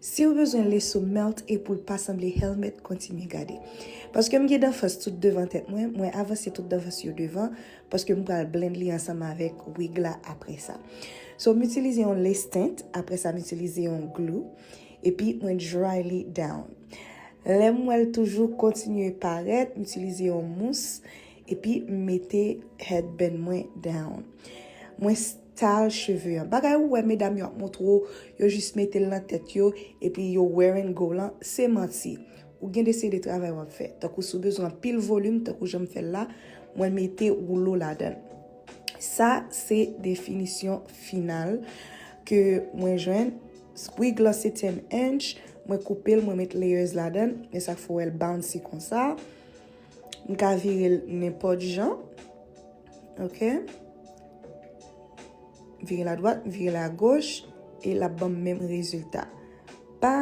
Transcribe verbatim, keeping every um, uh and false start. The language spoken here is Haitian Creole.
Si w bezwen lace ou melt e pou l pa sanble helmet, kontinye gade. Paske m gen danfans tout devan tèt mwen, mwen avanse tout danfans yo devan, paske m pral blend li ansanm avèk wig la apre sa. So, m itilize yon lace tint, apre sa m itilize yon glue, epi mwen dry li down. Lè m wè l toujou kontinye parèt, m itilize yon mous, epi m mete headband mwen down. Mwen style cheve an. Bagay ou wè medam yo ap montre w, yo jis mete l nan tèt yo, epi yo wear and go lan, se manti. Ou gen de seri de travay w ap fè. Tankou si w bezwen anpil volim, tankou jan m fè l la, mwen mete woulo ladan l. Sa se definisyon final ke mwen jwenn. Wig lan se ten inch, mwen koupe l, mwen met layers ladan l, men sa k fè w wè l bouncy konsa. M ka vire l nenpòt jan. Ok? Vire l adwat, vire l agoch, e l ap ban m menm rezilta. Pa